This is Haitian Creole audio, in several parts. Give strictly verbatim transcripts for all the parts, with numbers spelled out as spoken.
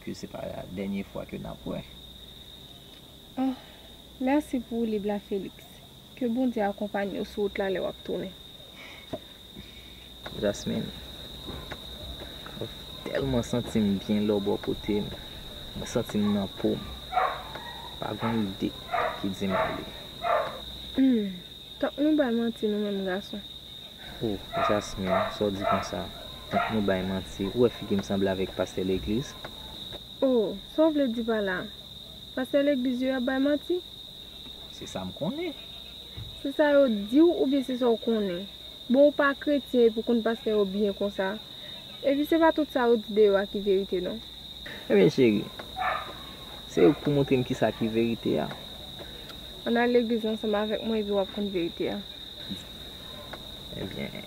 ke se pa dènye fwa ke n ap wè. Oh, mèsi pou ou lib la, Felix. Ke Bondye akonpanye w sou wout la lè w ap tounen. Jasmine, mwen tèlman santi m byen lè w bò kote m. Mwen santi m nan po m. Pa gen ide ki di m ale. Hmm. Tank nou bay manti nou menm gason. Oh, Jasmine, sa w di konsa? Tank nou bay manti. Ou wè figi m sanble avèk pastè legliz? Oh, sa w vle di pa la? Pastè legliz yo ap bay manti? Se sa m konnen. Se sa yo di w oubyen se sa w konnen? Bon, ou pa kretyen epi w konn pastè yo byen konsa. Epi se pa tout sa yo di de yo a ki verite non. Ebyen cheri, se ou k pou montre m kisa ki verite a. Ann al legliz ansanm avèk mwen epi w ap konn verite a. Ebyen,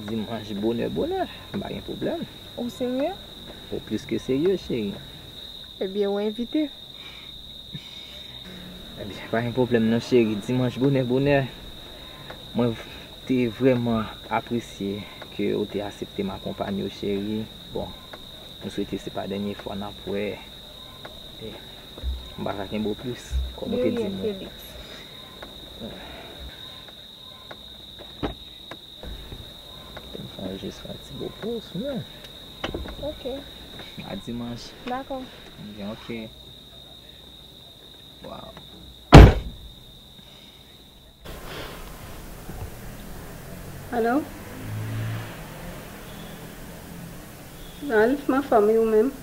dimanch bonè bonè, m pa gen pwoblèm. Ou serye? Ou plis ke serye, cheri. Ebyen, ou envite. Ebyen, pa gen pwoblèm non, cheri. Dimanch bonè bonè, mwen te vrèman apresye ke ou te aksepte m akonpanye w, cheri. Bon, m swete se pa dènye fwa n ap wè. E, m pa ka kenbe w plis, kòm ou te di m. De rien, Felix. Te m fè jis fè yon ti bo pòz, men. Ok. A dimanch. Dakò. Ebyen, ok. Wow. Alo? Ralph, m anfòm, e ou menm?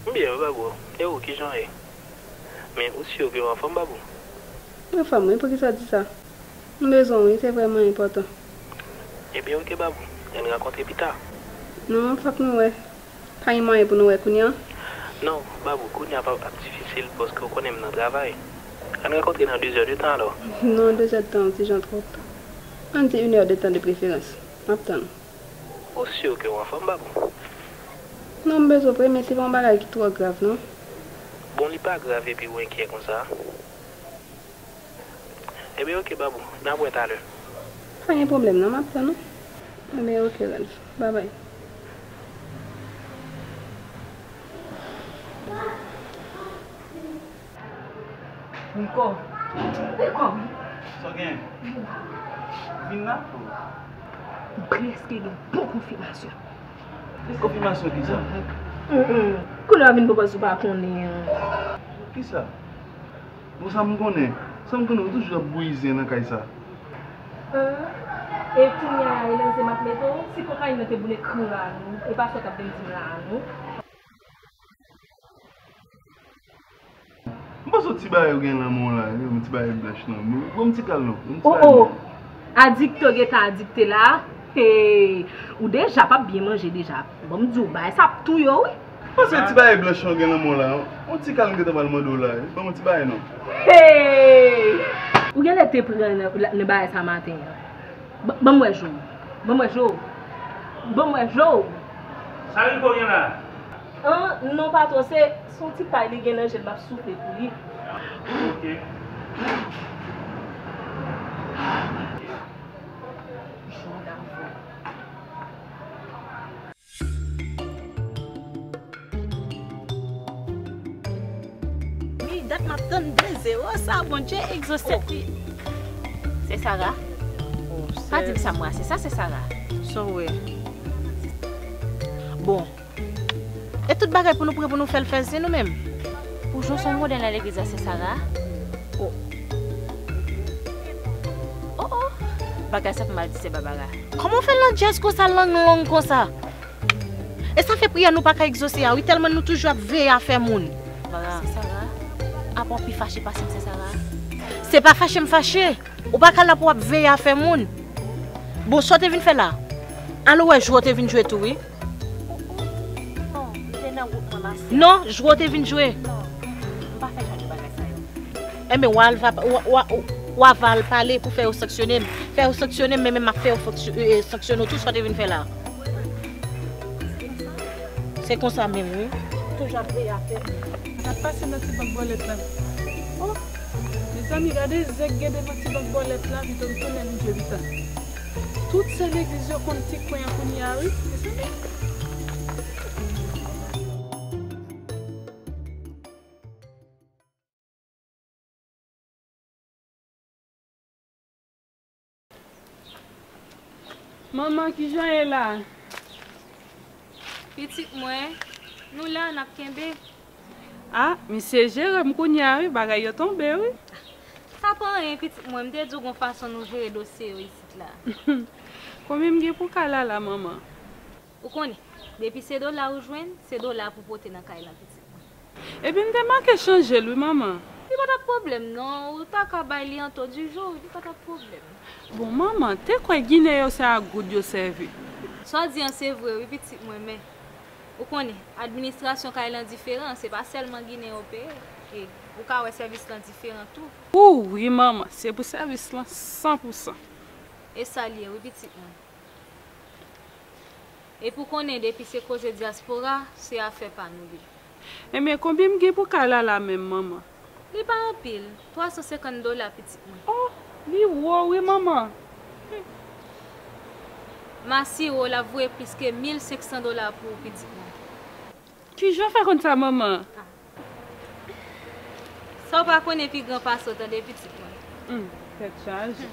M byen wi, Babou. E ou, kijan w ye? Men ou si ke w anfòm, Babou? M anfòm wi, poukisa w di sa? M bezwen w wi, se vrèman enpòtan. Ebyen, ok, Babou. Ann rankontre pita. Non, fòk nou wè. Pa gen mwayen pou nou wè kounye a? Non, Babou, kounye a ap, ap difisil paske w konnen m nan travay. Ann rankontre nan de zè de tan alò. Non, de zè de tan an ti jan twòp. Ann di inè de tan de preferans. M ap tann ou. Ou si ke w anfòm, Babou? Non, m bezwen w vre, men se pa yon bagay ki twò grav, non. Bon, li pa grav epi w enkyè konsa. Ebyen, ok, Babou, n ap wè talè. Pa gen pwoblèm, non, m ap tann ou. Ebyen, ok, Ralph. Babay. Niko. Niko. Sa w gen? Vin la? M prèske gen bon konfimasyon. Konfimasyon kisa? Kounye a vin pran pòz ou pa konnen an. Kisa? Bon, sa m konnen. Sa m konnen, ou toujou ap bouyi zen nan kay sa. E kounye a, e nan zen m ap mete w, si kokayin nan te boule kran la, non. E pa sa w t ap vin di m la, non. M panse w ti bagay ou gen nan men w la, yon ti bagay blanch nan men w. Bon, m ti kal non. Yon ti kal non. Adikte w gentan adikte la. Hey, ou deja p ap byen manje deja. Bon, m di w, bagay sa ap touye w wi. Panse ti bagay blanch ou gen nan men w la, yon ti kal m gentan pral mande w la, ban m yon ti bagay non. Hey! Ou genlè te pran nan, nan bagay sa maten an. Ban, ban m wè je w. Ban m wè je w. Ban m wè je w. Sa Rico gen la? An, non patwon, se, se yon ti pay li gen nan je l, m ap soufle pou li. Ok. Jan w ta fè. Wi, dat m ap tann de zewo sa, Bondye egzose. Oh. Se Sara? Oh, pa di m sa m wè, se sa, se Sara. Sa w wè? Bon. E tout bagay pou nou pran pou nou fè l fè zen nou menm. Ou jwenn se yon modèl nan legliz la, se Sara? Oh. Oh, oh. Bagay sa fè m al di sè Babara. Kòman w fè landjèz konsa, lang long konsa? E sa fè priyè nou pa ka egzose a wi, tèlman nou toujou ap veye afè moun. Babara. Se Sara. Apa w pi fache pase m, se Sara? Se pa fache m fache. Ou pa ka la pou w ap veye afè moun. Bon, sa w te vin fè la? Al ou wè jwe w te vin jwe tou wi. Non, m te nan wout mwen, ma sè. Non, jwe w te vin jwe. Non, m pa fè jan de bagay sa yo. Enben, w a al va, w a, w a, w a va al pale pou fè yo sanksyone m. Fè yo sanksyone m, men menm m ap fè yo fanksyone, e, sanksyone w tou sa w te vin fè la. Se konsa menm, wi. Toujou ap veye afè. Sa k pase nan ti bank bòlèt la? Oh, mezanmi, gade zèk gen devan ti bank bòlèt la, pito m tounen vin jwe pita. Tout sè legliz yo konn ti kwen an kounye a, wi, mezanmi. Manman, kijan ye la? Pitit mwen, nou la, n ap kenbe. A, misye jere m kounye a wi, bagay yo tonbe wi. Sa pa anyen, pitit mwen, m te di w gon fason nou jere dosye yo isit la. Konbyen m gen pou kay la la, manman? Ou konnen, depi se dola ou jwenn, se dola pou pote nan kay lan, pitit mwen. Epi m te manke chanje l wi, manman. Li pa t ap pwoblèm non, ou ta ka bay li an to di jou, li pa t ap pwoblèm. Bon, manman, te kwè Ginen yo se ak goud yo sèvi. Sa w di an se vre wi, pitit mwen, men ou konnen, administrasyon kay lan diferan, se pa sèlman Ginen yo peye, e ou ka wè sèvis lan diferan tou. Ou wi, manman, se pou sèvis lan san pou san. E sa l ye wi, pitit mwen. Epi w konnen depi se koze dyaspora, se afè pa nou li. Ebyen, konbyen m gen pou kay la la menm, manman? Li pa anpil, twa san senkant dola, pitit mwen. Oh, li wo wi, manman. M asire w l ap voye plis ke mil senk san dola pou ou, pitit mwen. Kijan w fè konn sa, manman? Sa w pa konnen pi gran pase w, tande, pitit mwen. Hmm, tèt chaje.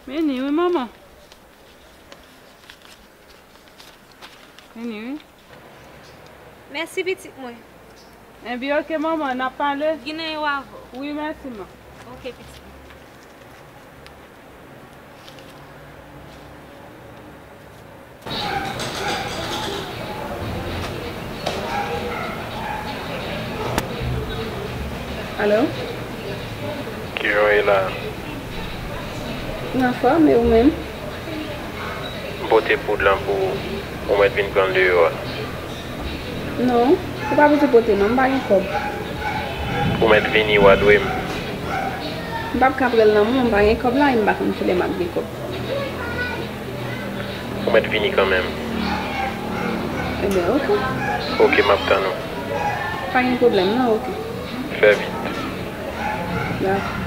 Vini wi, manman. Vini wi. Mèsi, pitit mwen. Enben, oke, manman, n ap pale. Ginen yo avè w. Wi, mèsi, man. Oke, pitit mwen. Alo? Kijan w ye la? M anfòm, e ou menm? M pote poud lan pou ou, ou mèt vin pran l deyò a. Non, ou pa bezwen pote non, m pa gen kòb. Ou mèt vini, w a dwe m. M p ap ka pran l nan men w, m pa gen kòb la, e m pa konn kilè m ap gen kòb. Ou mèt vini kanmenm. Ebyen, oke. Oke, m ap tann ou. Pa gen pwoblèm, non, oke. Fè vit. Dakò.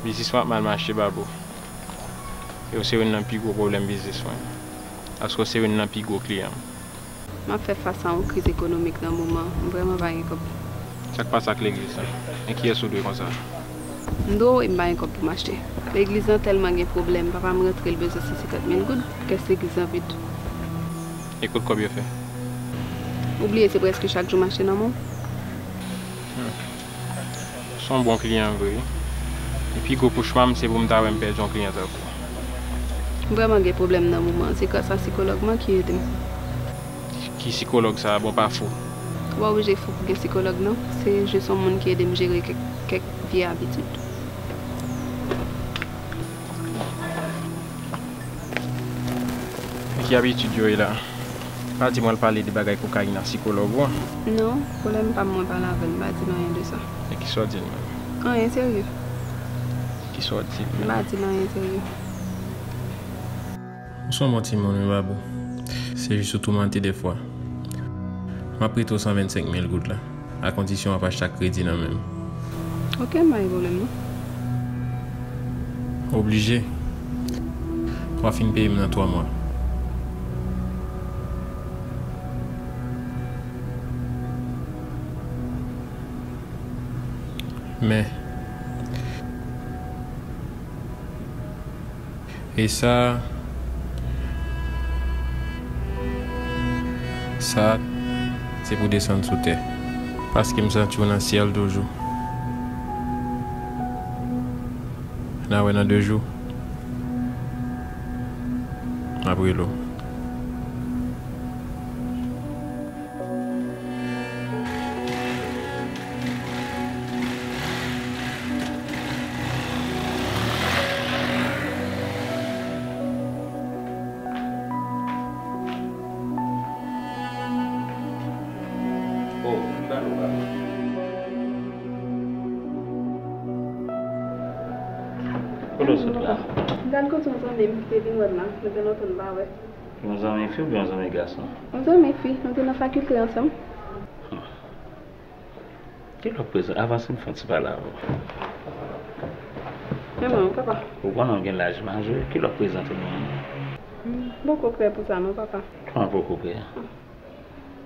Biznis mwen ap mal mache, Babou. E w se youn nan pi gwo pwoblèm biznis mwen. Paske w se youn nan pi gwo kliyan m. M ap fè fas a yon kriz ekonomik nan moman an. M vrèman pa gen kòb. Sa k pase ak legliz la? Men kiyès ou dwe konsa? M dwe w e m pa gen kòb pou m achte. Legliz lan tèlman gen pwoblèm, papa m rantre l bezwen san senkant mil goud pou kès legliz lan vid. E kot kòb yo fè? Ou bliye se prèske chak jou m achte nan men w? Hmm. S on bon kliyan vre wi. E pi gwo pouchman m se pou m ta wè m pèdi yon kliyan tankou w. M vrèman gen pwoblèm nan moman an. Se gras a sikològ mwen ki ede m. Ki sikològ sa a bon pa fou? Ou pa oblije fou pou gen sikològ non. Se jis yon moun ki ede m jere kèk, kèk vye abitid. Ki abitid yo ye la? Pa di m w al pale de bagay kokayin a sikològ ou an? Non, pwoblèm pa m mwen pale avè l, m pa di l anyen de sa. E kisa w di l menm? Anyen serye. Kisa w di l menm? M pa di l anyen serye. Ou se yon bon timoun wi, Babou. Se jis ou toumante dèfwa. M ap prete w san vennsenk mil goud la, a kondisyon w ap achte ak kredi nan men m. Oke, m pa gen pwoblèm non. Oblije. W a fin peye m nan twa mwa. Men, e sa, sa, se pou desann sou tè. Paske m santi w nan syèl toujou. N a wè nan de jou. M ap rele w. Oh, m ba nou, ba nou. Kote w sot la? M t al kote yon zanmi m ki te vin wè m la, nou gen lontan n pa wè. Yon zanmi fi oubyen yon zanmi gason? Yon zanmi fi, nou te nan fakilte ansanm. Kilè w ap prezan? Avanse m fè yon ti pale avè w. Men mwen, papa. Ou konnen w gen laj maje, kilè w ap prezante m yon moun? M poko prè pou sa non, papa. Kòman w poko prè?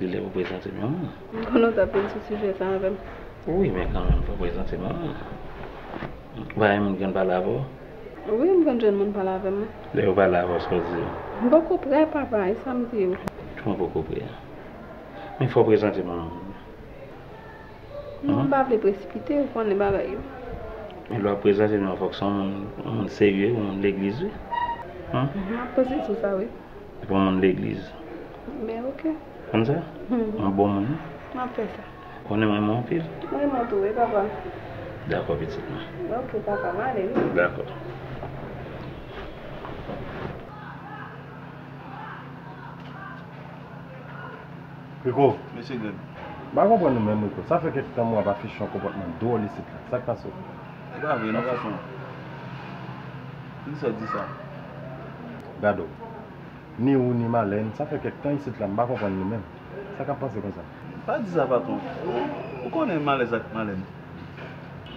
Li lè pou w prezante m yon moun. M konnen w t ap vin sou sijè sa avè m. Wi, men kanmenm, fò w prezante m yon moun. Ou pa renmen moun ki konn pale avè w? Wi, m konn jwenn moun pale avè m, wi. Lè yo pale avè w, sa w di yo? M poko prè, papa, e sa m di yo. Kòman w poko prè? Men fò w prezante m yon moun. Non, m pa vle presipite, ou konnen bagay yo. Men lè w ap prezante m, fòk se yon moun, yon moun serye, yon moun legliz, wi. Hen? M ap panse sou sa, wi. Se pa yon moun legliz. Men oke. Konn sa? Mhm. Yon bon moun, wi. M ap fè sa. Konnen m renmen w anpil. Mwen renmen w tou, wi, papa. Dakò, pitit mwen. Oke, papa, m ale, wi. Dakò. Rico. Mesye Greg. M pa konprann ou menm, Rico. Sa fè kèk tan m wè w ap afiche yon konpòtman dwòl isit la. Sa k pase w? E pa vre non, patwon. Poukisa w di sa? Gade w. Ni ou, ni Malèn, sa fè kèk tan isit la, m pa konprann nou menm. Sa k ap pase konsa? Pa di sa, patwon. Ou, ou konnen malèz ak Malèn.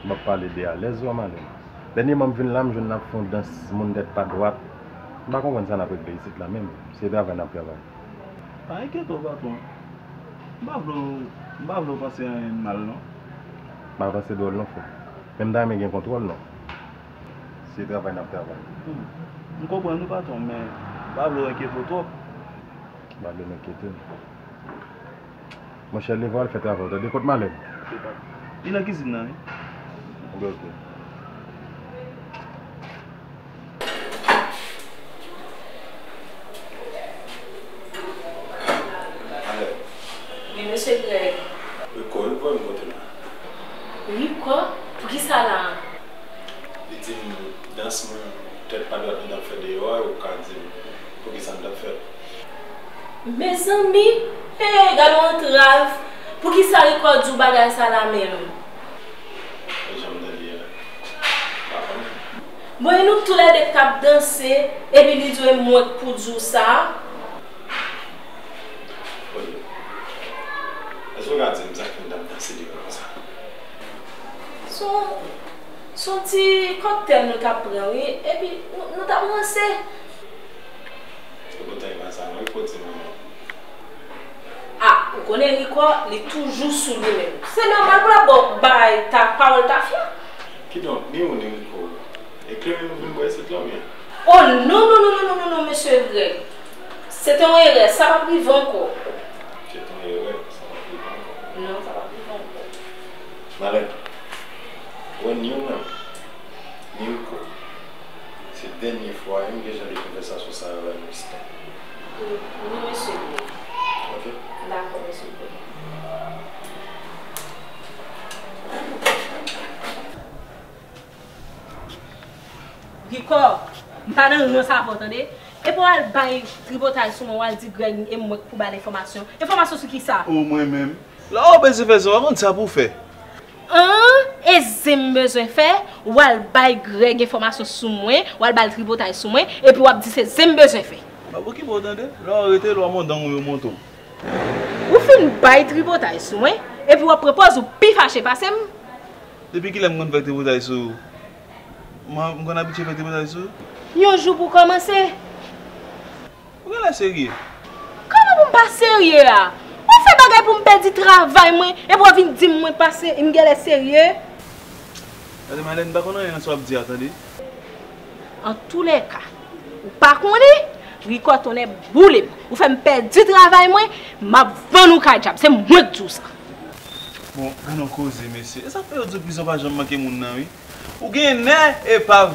M ap pale de alèz ou a Malèn. Dènyèman m vin la, m jwenn n ap fè yon dans moun tèt pa dwat. M pa konprann sa n ap regle isit la menm. Se travay n ap travay. Pa enkyete w, patwon. M pa vle w, m pa vle w panse anyen mal, non. M pa panse dwòl, non, frè. Men m ta renmen gen kontwòl, non. Se travay n ap travay. Hmm. M konprann ou, patwon, men m pa vle w enkyete w twòp. M pa vle m enkyete w. Monchè, leve w al fè travay w, tande? Kot Malèn? Li nan kizin nan, wi. Oke, oke. Alè. Wi, mesye Greg. Rico, Rico, vin kote m la. Rico? Poukisa la? Li di m dans mwen tèt pa dwat nou t ap fè deyò a, ou ka di m poukisa n t ap fè l. Mezanmi, hey, gade yon antrav! Poukisa Rico di w bagay sa la menm? E jan m tande a, m pa konnen. Bon, e nou toulède k t ap danse, epi li di w e mwen k pou di w sa? Oye, èske w ka di m sa k fè n t ap danse deyò konsa? Se yon, se yon ti kòktèl nou t ap pran, wi, epi nou, nou t ap ranse. Epoutan e pa sa non, Rico di mwen non. A, ou konnen Rico, li toujou sou li menm. Se nòmal pou l ap ba w bagay ta, pawòl tafya. Kidonk, ni ou ni Rico, eklere nou vin bwè isit la oubyen? O non, non, non, mesye Greg. Se te yon erè, sa p ap rive ankò. Se te yon erè, sa p ap rive ankò. Non, sa p ap rive ankò. Malèn, ou wè ni ou menm, ni Rico. Se dènye fwa wi m gen jan de konvèsasyon sa yo avè nou isit la. Wi, wi, mesye Greg. Oke. Dakò, mesye Greg. Rico, m pa nan rans avè w, tande? Epi w al bay tripotay sou mwen, w al di Greg e mwen k pou ba l enfòmasyon. Enfòmasyon sou kisa? O, mwen menm? Lè w bezwen fè sa, w pa konn sa pou w fè. An, e zen m bezwen fè, w al bay Greg enfòmasyon sou mwen, w al ba l tripotay sou mwen, epi w ap di se zen m bezwen fè. M ap okipe w tande, lè w rete, lwa mondang ou yo monte w. Ou fin bay tripotay sou mwen, epi w ap pran pòz ou pi fache pase m. Depi kilè m konn fè tripotay sou ou? M, m konn abitye fè tripotay sou ou? Yon jou pou kòmanse. Ou genlè serye. Kòman pou m pa serye a? W ap fè bagay pou m pèdi travay mwen, epi w ap vin di m mwen pase, m genlè serye? Gade, Malèn, m pa konn anyen nan sa w ap di a, tande. Antoulèka, ou pa konnen, Rico tonnè boule m. Ou fè m pèdi travay mwen, m ap vann ou kay dyab. Se mwen k di w sa. Bon, gade yon koze, mesye. E sa k fè yo di w prizon pa janm manke moun nan, wi. Ou gen nè epav.